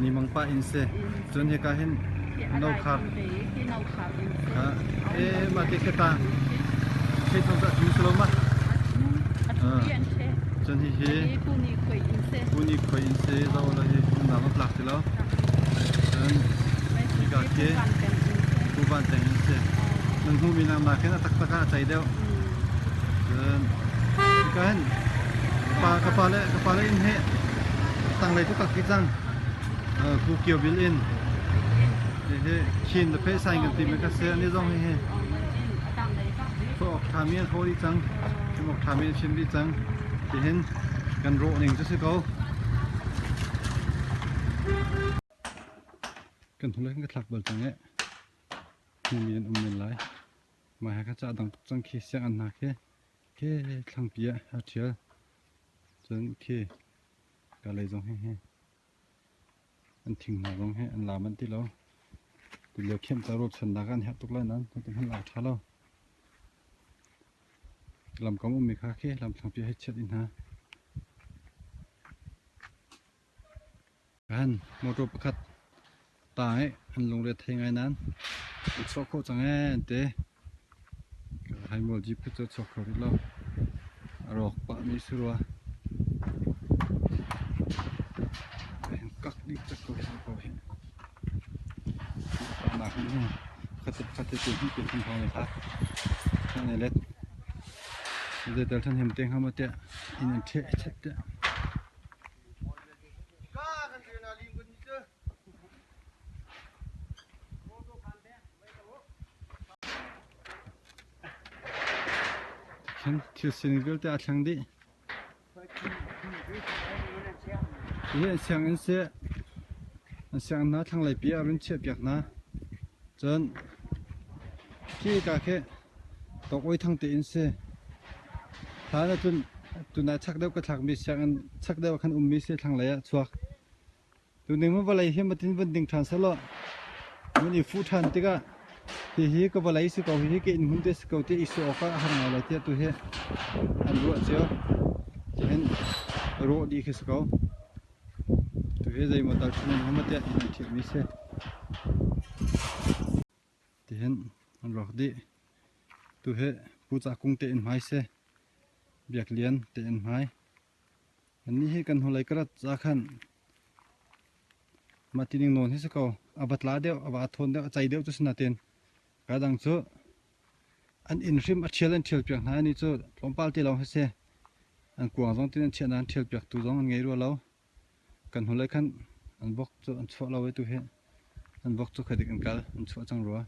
Ni Mang pa inn si. Cun hika hin Nokhar. E mah te khi ta thei thong cu a tu si lo ma? Cun hihi Puni khoi inn si zo lo hi nungdang a tlak ti lo. Cun hika khi Pu Van Teng inn si. Nan hmuhmi nak nakin a taktak ah a cei deuh. Cun hika hin pa ka pa le ka pa le inn hi tanglei tu kak ti cang. Pu Kio Bil inn. Hihi Khin the Phe Saing kan timi kha si. Ani zong hihi thawk ṭhami an haw dih cang. Thimawk ṭhami an fim dih cang. Tihin kan rawh ning cu si ko. Kan hnulei kan ka thlak bal cang eh. Hmumi an um men lai. Mah he kha ca dang tuk cang khi sianginn hna khi khi thlangpi ah a ṭhial. Cun khi ka lei zong hihi An thing hna zong hi an la manh ti lo. Tulio khem ca rawlchuannak ah an herh tuk lai nain hitin hman a ṭha lo. Lamkam ummi kha khi lamthlangpi hei chiat in hna. Kan motor pakhat ta i an lungre thei ngai nain an chuah khawh cang ee an ti. Haimual jeep khi cu a chuak kho rih lo. A rawk pahmi si rua. Kak dih cak ko hi ko hi. Nak hi khatit khatit te hi pe thum thong le thak. Ne let. Zeitel than hem te ngam te in an the chat te. Khin thil sining vialte aa thleng dih. Hi an sianginn si. An sianginn hna thlanglei pi ah run chiahpiak hna. Cun khi ka khi Tawk Thang te inn si. Hlan ahcun tunah chak deuh ka thlakmi sianginn chak deuh ah khan ummi si thlanglei ah chuak. Tuning maw vawlei hi matin vun ding ṭhan sehlaw vun i fuh ṭhan tikah hihi ka vawlei si ko, hihi ka inn hmun te si ko tiah i sawh awkah a har ngai lai tiah tu hi an ruah cio. Tihin rawh dih khi si ko. Tu hi zeimaw tal ṭhan in hama tiah inn an ṭhialmi si. Tihin an rawk dih. Tu hi Pu Ca Kung te inn hmai si. Biak Lian te inn hmai. Annih hi kan hnulei ka rat ca khan mah tining nawn hi si ko. A va tla deuh, a va thawn deuh, a cei deuh cu si natin ka dang cu an inn hrim a ṭhial an ṭhial piak hna ani cu tlawmpal te lawng hi si. An kuang zong tin an chiah nain ṭhial piaktu zong an ngei rua lo. Kan hnulei khan an vok cu an chuah lo i tu hi an vok cu khadik an kal an chuah cang rua.